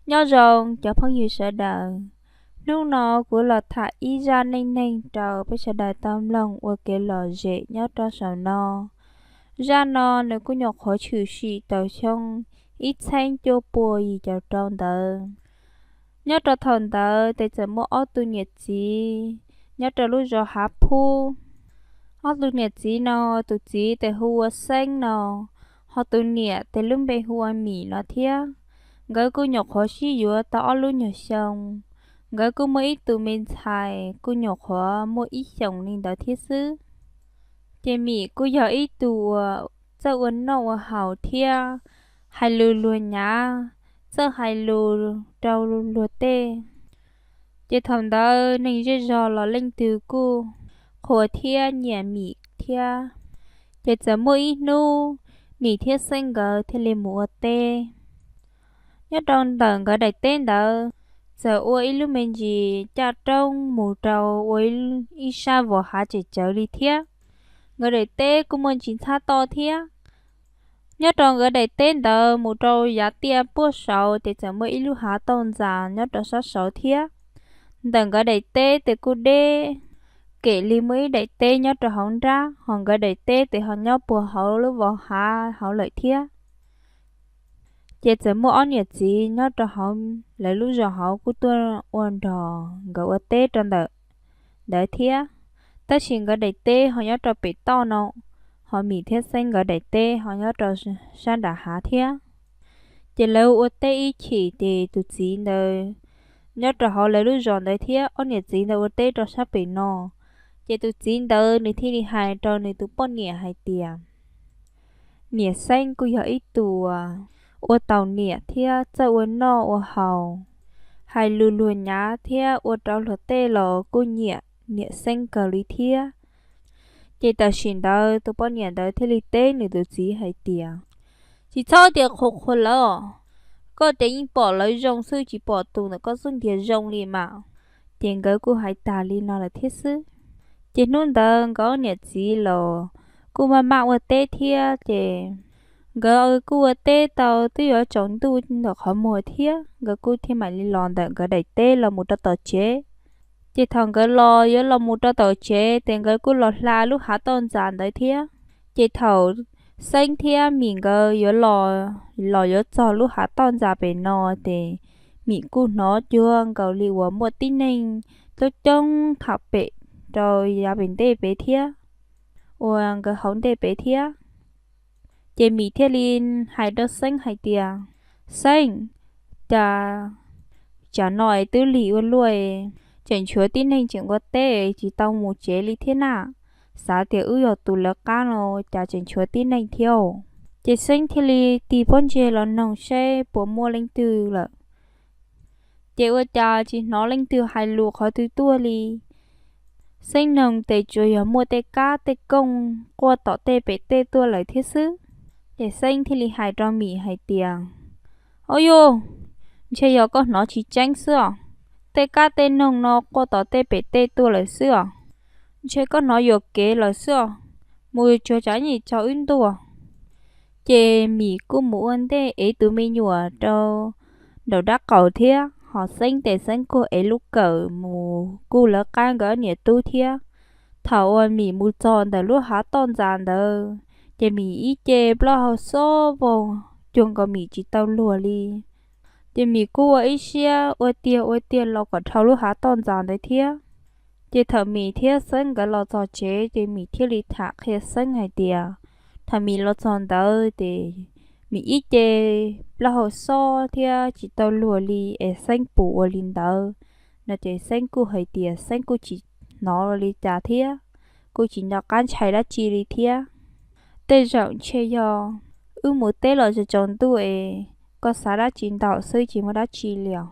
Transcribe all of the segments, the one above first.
Nyob zoo cov phooj ywg sawv daws, hnub no kuv los tham ib zaj neej neeg rau peb sawv daws tau mloog ua kev lom zem nyob rau saum no. Zaj no nws kuj nyuam qhuav tshwm sim tau xyoo ib txheeb cuaj pua yim caum rau ntawd. Nyob rau thaum ntawd ces txawm muaj ob tug niam txiv nyob rau lub zos Hav Phub. Ob tug niam txiv no, tus txiv tes hu ua Xeeb no, ho tus niam tes lub npe hu ua Mim no thiab. Nkawd kuj nyuam qhuav sib yuav tau ob lub nyuag xyoo. Nkawd kuj muaj ib tug me ntxhais kuj nyuam qhuav muaj ib xyoos li ntawd thiab xwb. Ces Mim kuj yog ib tug uas txawj ua noj ua haus thiab hais lus luag nyav, txawj hais lus rau luag tej. Ces thaum ntawd neeg zej zog los leej twg kuj qhuas thiab nyiam Mim thiab. Ces txawm muaj ib hnub Mim thiab Xeeb nkawd thiaj li mus ua teb. Nyob rau ntawm nkawd daim teb ntawd txawm ua ib lub me ntsis caj roob mus rau ua ib sab vos hav tseem tsawv li thiab. Nkawd daim teb kuj muaj ntsis ntxhab toj thiab. Nyob rau nkawd daim teb ntawd mus rau yav tiaj puag saud ces txawm muaj ib lub hav toj ntxas nyob rau sab saud thiab. Ntawm nkawd daim teb tes kuj deb, kem li muaj ib daim teb nyob rau hauv nrab, ho nkawd daim teb tes ho nyob puag hauv lub vos hav hauv lawm thiab. Ces txawm muaj ob niam txiv nyob rau hauv lawv lub zos hauv kuj tuaj ua nrog nkawd ua teb rau ntawm ntawd thiab. Tab sis nkawd daim teb ho nyob rau pem toj no, ho Mim thiab Xeeb nkawd daim teb ho nyob rau sab nram hav thiab. Ces lawv ua teb ib chim ces tus txiv ntawd nyob rau hauv lawv lub zos ntawd thiab, ob niam txiv ntawd ua teb rau sab pem no. Ces tus txiv ntawd nws thiaj li hais rau nws tus poj niam hais tias, niam Xeeb kuj yog ib tug ua taus niam thiab txawj ua noj ua haus, hais lus luag nyav thiab ua rau luag tej los kuj nyiam niam Xeeb kawg li thiab. Ces tam sim ntawd tus poj niam ntawd thiaj li teb nws tus txiv hais tias, tsis txhob tias qhuas qhuas lawv os, koj ces yeej pom lawv zoo xwb tsis pom tus ntawm koj xub ntiag zoo li mas. Ces nkawd kuj hais tas li no lawm thiab xwb. Ces hnub ntawd nkawd niam txiv los kuj maj maj ua teb thiab ces nkawd kuj ua teb tau twb yuav tsaus ntuj ntawm qhov muag thiab nkawd kuj thiaj mam li los ntawm nkawd daim teb los mus rau tom tsev. Ces thaum nkawd los yuav los mus rau tom tsev ces nkawd kuj los hla lub hav toj ntxas ntawd thiab. Ces thaum Xeeb thiab Mim nkawd yuav los, los yuav txog lub hav toj ntxas pem no ces Mim kuj hnov cuag nkaus li uas muaj tib neeg coob coob tham pem rau yav pem ntej pem thiab, uas nkawd hauv ntej pem thiab. Ces Mim thiaj li hais rau Xeeb hais tias, Xeeb, cas tsam no es twb lig ua luaj, tseem tshuav tib neeg tseem ua teb tsis tau mus tsev li thiab na. Xav tias wb yog tus lawv qab no, cas tseem tshuav tib neeg thiab. Ces Xeeb thiaj li tig pob ntseg los noog seb puas muaj leej twg lawm. Ces ua cas tsis hnov leej twg hais lus qhov twg tuaj li. Xeeb noog tes tsuas yog muaj tej kab tej kooj quaj tom tej pem tej tuaj lawm thiab xwb. Ces Xeeb thiaj li hais rau Mim hais tias, Au yus, ntshe yog koj hnov tsis tseeb xwb os. Tej kab tej noog no quaj tom tej pem tej tuaj lawm xwb os. Ntshe koj hnov yuam kev lawm xwb os. Mus tsuag tsav nyim tsaus wb ntuj. Ces Mim kuj mus ua ntej ev tus me nyuam rau nraum dab qaum thiab, ho Xeeb tes Xeeb kuj ev lub kawm mus kuj lawv qab nkawd niam tub thiab. Thaum uas Mim mus txog ntawm lub hav toj ntxas ntawd, ces Mim ib ce plaub hau xob vog cuag nkaus Mim tsis tau luag li. Ces Mim kuj ua ib siab ua tiag ua tiag los kom dhau lub hav toj ntxas ntawd thiab. Ces thaum Mim thiab Xeeb nkawd los txog tsev ces Mim thiaj li tham qhia Xeeb hais tias, thaum Mim los txog ntawd ces Mim ib ce plaub hau xob thiab tsis tau luag li es Xeeb puas ua li ntawd no. Ces Xeeb kuj hais tias Xeeb kuj tsis hnov li cas thiab, kuj tsis nco qab ntshai dab tsi li thiab. Tej zaum ntshe yog wb mus teb los tsaus ntuj es koj xav dab tsi ntau xwb tsis muaj dab tsi li os.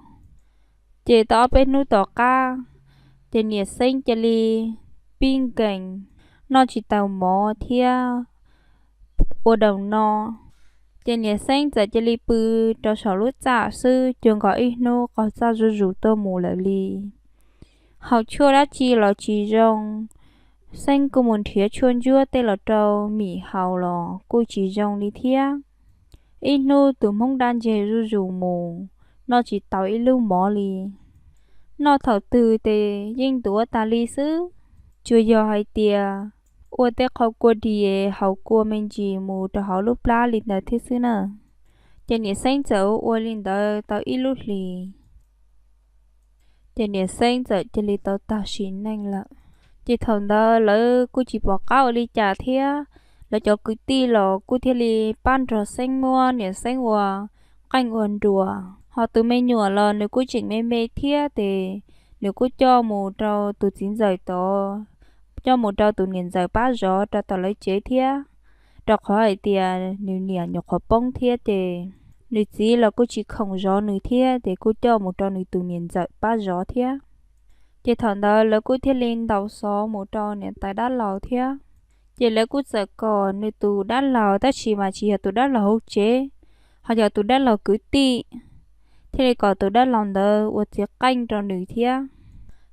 Ces tau ob peb hnub tom qab, ces niam Xeeb cia li pib nkees, noj tsis tau mov thiab ua daus no. Ces niam Xeeb txawm cia li pw rau saum lub txaj xwb cuag nkaus ib hnub qaug txaj zuj zus tuaj mus lawm li. Haus tshuaj dab tsi los tsis zoo. Xeeb kuj mus nrhiav tshuaj ntsuab tej los rau Mim haus los kuj tsis zoo li thiab. Ib hnub tus hmoob daj ntseg zuj zus mus, noj tsis tau ib lub mov li. Noj thaum twg ces yeej ntuav tas li xwb, tsuas yog hais tias ua tej qho kua dis haus kua me ntsis mus rau hauv lub plab li ntawd thiab xwb na. Ces niam Xeeb txawm ua li ntawd tau ib lub hlis, ces niam Xeeb txawm cia li tau tag sim neej lawm. Ces thaum ntawd lawv kuj tsis pom qab ua li cas thiab, lawv cov kwv tij los kuj thiaj li pab nrog Xeeb muab niam Xeeb ua qeej ua nruas. Ho tus me nyuam los nws kuj tseem me me thiab ces nws kuj coj mus rau tus txiv ntxawm tod, coj mus rau tus niam ntxawm pab zov rau tom lawv tsev thiab, rau qhov hais tias nws niam nyuam qhuav poob thiab ces nws txiv los kuj tsis khoom zov nws thiab ces kuj coj mus rau nws tus niam ntxawm pab zov thiab. Ces thaum ntawd lawv kuj thiaj li ntaus xov mus rau niam tais dab laug thiab. Ces lawv kuj txawm kom nws tus dab laug, tab sis mas tsis yog tus dab laug hauv tsev, ho yog tus dab laug kwv tij, thiaj li kom tus dab laug ntawd ua txiv qeej rau nws thiab.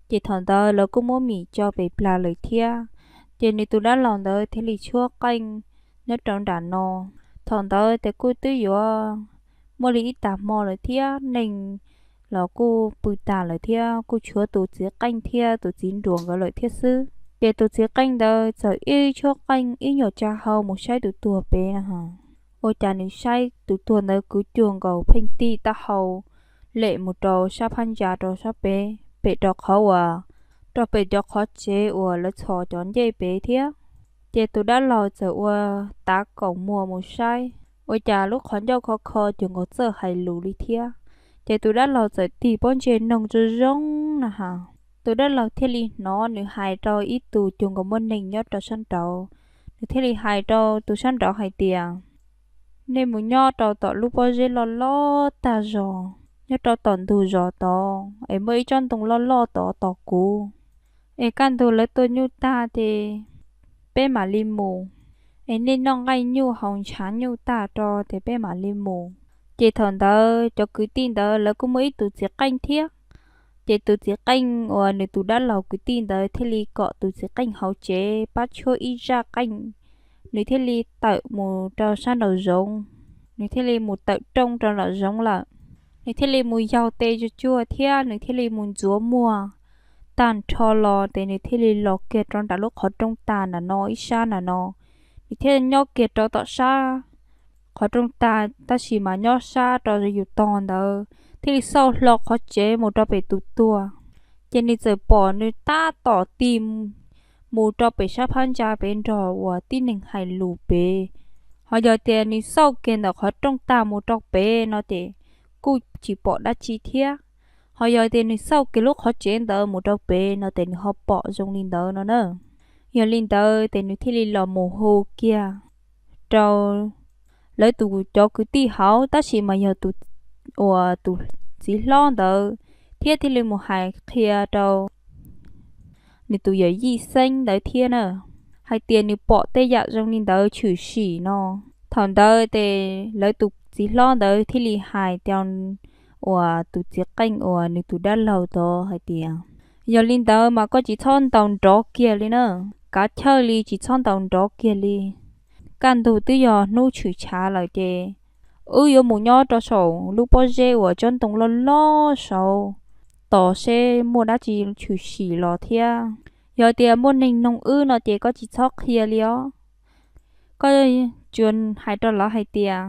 Ces thaum ntawd lawv kuj muab mis co pes plag lawm thiab, ces nws tus dab laug ntawd thiaj li tshuab qeej nyob rau nram no. Thaum ntawd ces kuj twb yuav muaj li ib tag hmo lawm thiab, neeg los kuj pw tas lawm thiab, kuj tshuav tus txiv qeej thiab tus txiv nruas nkawd lawm thiab xwb. Ces tus txiv qeej ntawd txawm ib tshuab qeej ib nyuag tsa hau mus saib tus tuag pem no, ua cas nws saib tus tuag ntawd kwv cuag nkaus pheej tij taub hau lem mus rau sab phab ntsa rau sab pem, pem rau qhov uas, rau pem cov qhov tsev uas lawv txhos cov ncej pem thiab. Ces tus dab laug txawm ua tav kaum muag mus saib, ua cas lub qhov ncauj kho kho cuag nkaus txawj hais lus li thiab. Ces tus dab laug txawm tig pob ntseg noog zoo zoo na has, tus dab laug thiaj li hnov nws hais rau ib tug cuag nkaus muaj neeg nyob rau sab nraud. Nws thiaj li hais rau tus sab nraud hais tias, nej mus nyob rau tom lub pob zeb loj loj tag zog nyob rau tom ntug zos tod es muaj ib tsob ntoo loj loj tod tos kuv, es kaj ntug lawv tua nyuj tag ces peb mam li mus, es nej noj nqaij nyuj haus ntshav nyuj tag rau ces peb mam li mus. Ces thaum ntawd cov kwv tij ntawd lawv kuj muaj ib tus txiv qeej thiab. Ces tus txiv qeej uas nws tus dab laug kwv tij ntawd thiaj li kom tus txiv qeej hauv tsev pab tshuab ib zaj qeej, nws thiaj li tawm mus rau sab nraum zoov, nws thiaj li mus tawm rooj rau nraum zoov lawm. Nws thiaj li mus yaug tes tsuag tsuag thiab nws thiaj li mus ntxuav muag tag nrho los ces nws thiaj li los kiag rau nram lub qhov rooj tag nram no ib sab nram no. Nws thiaj nyob kiag rau tom sab qhov rooj tag tab sis mas nyob sab rau yus tog ntawd thiaj li xauj hlo qhov tsev mus rau pem tus tuag. Ces nws txawm pom nws tab tom tig mus rau pem sab phab ntsa pem nrog uas tib neeg hais lus pem. Ho yog tias nws xauj kiag ntawm qhov rooj tag mus rau pem no ces kuj tsis pom dab tsi thiab. Ho yog tias nws xauj kiag lub qhov tsev ntawd mus rau pem no ces nws ho pom zoo li ntawd no na. Yog li ntawd ces nws thiaj li los mus hu kiag rau lawv tus cov kwv tij hauv tab sis mas yog tus uas tus txiv hlob ntawd thiab thiaj li mus hais qhia rau nws tus yawm yij Xeeb ntawd thiab na, hais tias nws pom tej yam zoo li ntawd tshwm sim no. Thaum ntawd ces lawv tus txiv hlob ntawd thiaj li hais rau uas tus txiv qeej uas nws tus dab laug tod hais tias, yog li ntawd mas koj tsis txhob ntaus nrov kiag li na, kav chawj li tsis txhob ntaus nrov kiag li. Kaj ntug twb yog hnub tshwm tshav lawm ces wb yuav mus nyob rau saum lub pob zeb uas tsob ntoo loj loj saud tos seb muaj dab tsi tshwm sim los thiab. Yog tias muaj neeg noog wb no ces koj tsis txhob qhia li os. Koj tsuas hais rau lawv hais tias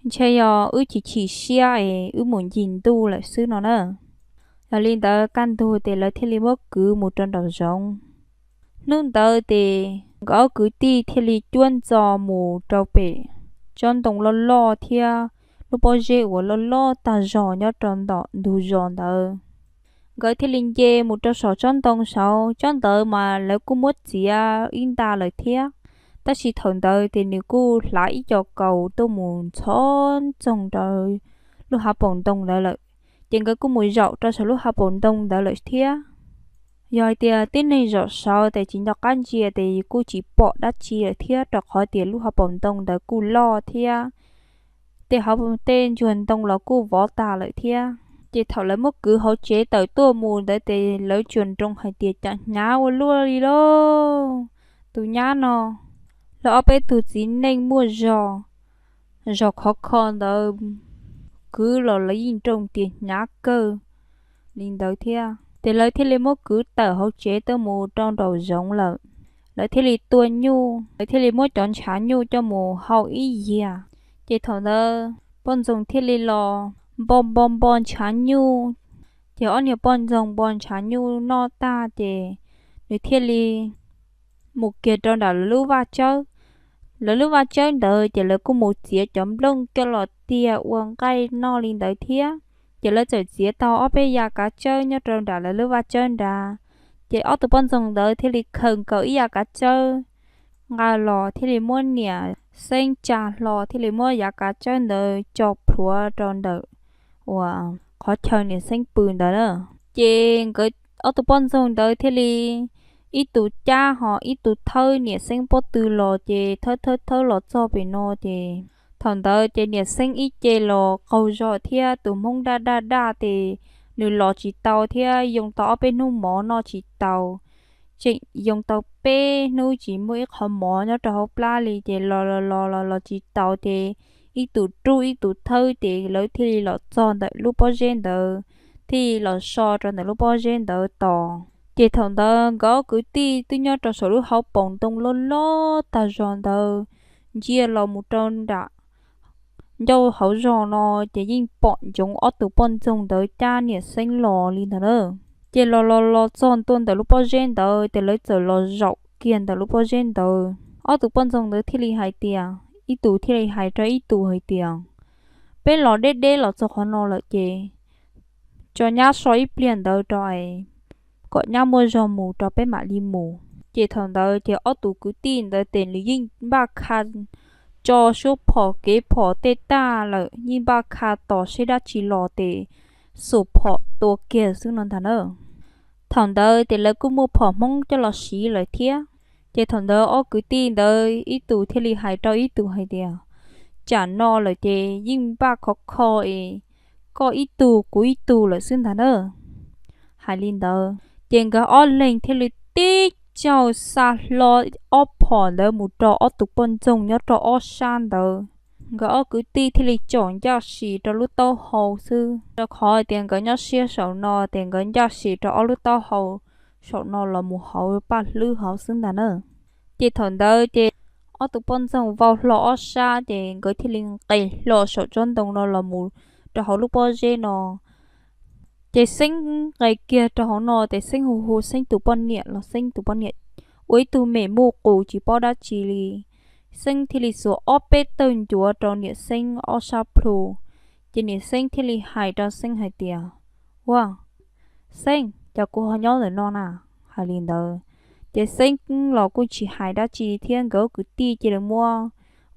ntshe yog wb chim chim siab es wb mus ncig ntuj lawm xwb no na. Yog li ntawd kaj ntug ces lawv thiaj li muab kwv mus rau nraum zoov. Hnub ntawd ces nkawd ob kwv tij thiaj li cuab ntxo mus rau pem tsob ntoo loj loj thiab lub pob zeb uas loj loj tag zog nyob rau ntom ntug zos ntawd. Nkawd thiaj li nce mus rau saum tsob ntoo saud. Tsob ntawd mas lawv kuj muab txiav ib nta lawm thiab, tab sis thaum ntawd ces nws kuj hlav ib co kaus tuaj mus ntxhov ntxoog rau lub hav paus ntoo ntawd lawm. Ces nkawd kuj mus zaum rau saum lub hav paus ntoo ntawd lawm thiab. Yog hais tias tib neeg zaum saud ces tsis nco qab ntsia ces kuj tsis pom dab tsi lawm thiab, rau qhov tias lub hav paus ntoo ntawd kuj loj thiab, tej hauv tej ntsuag ntoo los kuj vov tas lawm thiab. Ces thaum lawv muab kwv hauv tsev tawm tuaj mus ntawd ces lawv tsuas nroo hais tias cas hnyav ua luaj li lauj. Tus nyab no, lawv ob peb tug txiv neej muaj zog, zog khov kho ntawd, kwv los lawv yeej nroo tias hnyav kawg li ntawd thiab. Ces lawv thiaj li muab kwv tawm hauv tsev tuaj mus rau nraum zoov lawm. Lawv thiaj li tua nyuj, lawv thiaj li muab cov ntshav nyuj coj mus hau ib yias. Ces thaum ntawd poj ntxoog thiaj li los npo npo npo ntshav nyuj. Ces ob niag poj ntxoog npo ntshav nyuj noj tag ces nws thiaj li mus kiag rau nram lawv lub vaj tsawb. Lawv lub vaj tsawb ntawd ces lawv kuj mus txiav cov nplooj coj los tiag ua nqaij noj li ntawd thiab. Ces lawv txawm txiav tau ob peb yav kav tsawb nyob rau nram lawv lub vaj tsawb nrad. Ces ob tug poj ntxoog ntawd thiaj li khaws nkaus ib yav kav tsawb nqa los thiaj li muab niam Xeeb tsa hlo thiaj li muab yav kav tsawb ntawd tso plhuav rau ntawm uas qhov chaw niam Xeeb pw ntawd na. Ces nkawd ob tug poj ntxoog ntawd thiaj li ib tus cab ho ib tus thawb niam Xeeb pob tw los ces thawb thawb thawb los txog pem no ces thaum ntawd ces niam Xeeb ib ce los qaug zog thiab tus hmoob daj daj daj ces nws los tsis tau thiab yoo tau ob peb hnub mov noj tsis tau. Tseem yoo tau peb hnub tsis muaj ib qho mov nyob rau hauv plab li ces los los los los los tsis tau ces ib tus rub ib tus thawb ces lawv thiaj li los txog ntawm lub pob zeb ntawd, thiaj li los so rau ntawm lub pob zeb ntawd tos. Ces thaum ntawd nkawd ob kwv tij twb nyob rau saum lub hauv paus ntoo loj loj tag zog ntawd, ntsia los mus rau nram ncauj hauv zos no ces yeej pom ntsoov ob tug poj ntxoog ntawd cab niam Xeeb los li ntawd na. Ces los los los txog ntua ntawm lub pob zeb ntawd ces lawv txawm los zaum kiag ntawm lub pob zeb ntawd. Ob tug poj ntxoog ntawd thiaj li hais tias, ib tus thiaj li hais rau ib tus hais tias, peb los deb deb los txog qhov no lawm ces tso nyab so ib pliag ntawd rau es kom nyab muaj zog mus rau peb mam li mus. Ces thaum ntawd ces ob tug kwv tij ntawd ces nws yeej npaj kha tso suab phom kev phom tej tag lawm, yeej npaj kha tos seb dab tsi los ces xum phom tua kiag xwb no ntag na. Thaum ntawd ces lawv kuj muaj phom Hmoob coj los siv lawm thiab. Ces thaum ntawd ob kwv tij ntawd ib tus thiaj li hais rau ib tus hais tias, tsam no lawm ces yeej npaj khov kho es koj ib tug kuv ib tug lawm xwb ntag na. Hais li ntawd ces nkawd ob leeg thiaj li tib tsaug xa hlo ob phom ntawd mus rau ob tug poj ntxoog nyob rau ob sab ntawd. Nkawd ob kwv tij thiaj li tsom ncaj sim rau lub taub hau xwb, rau qhov tias nkawd nyob siab saum no ces nkawd ncaj sim rau ob lub taub hau saum no los mus hauv paj hlwb hauv xwb ntag na. Ces thaum ntawd ces ob tug poj ntxoog vau hlo ob sab ces nkawd thiaj li nqes hlo saum tsob ntoo no los mus rau hauv lub pob zeb no. Ces Xeeb nqes kiag rau hauv no ces Xeeb hu hu Xeeb tus poj niam los Xeeb tus poj niam ua ib tug me muj qus tsis paub dab tsi li. Xeeb thiaj li xuas ob peb tawg ncuav rau niam Xeeb ob sab plhu. Ces niam Xeeb thiaj li hais rau Xeeb hais tias, ua, Xeeb, cas kuv ho nyob ntawm no na? Hais li ntawd ces Xeeb los kuj tsis hais dab tsi thiab nkawd kwv tij cia li muab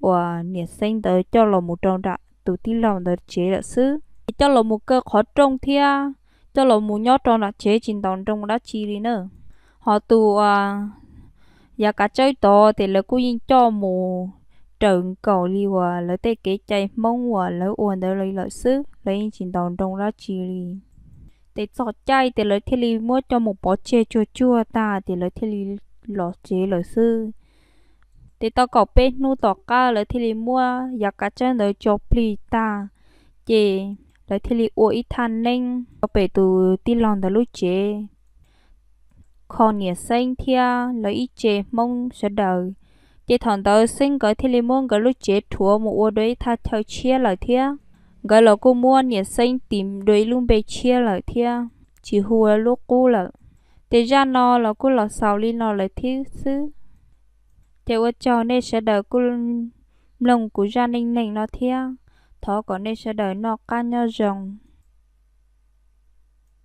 uas niam Xeeb ntawd coj los mus rau nram tus tij laug ntawd tsev lawm xwb. Ces coj los mus kaw qhov rooj thiab coj los mus nyob rau nram tsev tsis ntaus nroo dab tsi li na. Ho tus uas yav kav tsawb tod ces lawv kuj yeej coj mus raws nkaus li uas lawv tej kev cai Hmoob uas lawv ua ntawd li lawm xwb, lawv yeej tsis ntaus nroo dab tsi li. Ces txog caij ces lawv thiaj li muab coj mus pov tseg tsuag tsuag tag ces lawv thiaj li los tsev lawm xwb. Ces tau kaum peb hnub tom qab lawv thiaj li muab yav kav tsawb ntawd tso plig tag, ces lawv thiaj li ua ib thaj neeb rau pem tus tij laug ntawd lub tsev kho niam Xeeb thiab lawv ib tse Hmoob sawv daws. Ces thaum ntawd Xeeb nkawd thiaj li muab nkawd lub tsev rhuav mus ua dua ib thaj chaw tshiab lawm thiab. Nkawd los kuj muab niam Xeeb tis dua ib lub npe tshiab lawm thiab, tsis hu ua lub qub lawm. Ces zaj no los kuj los xaus li no lawm thiab xwb. Ces ua tsaug nej sawv daws kuj mloog kuv zaj neej neeg no thiab. Thov kom nej sawv daws noj qab nyob zoo.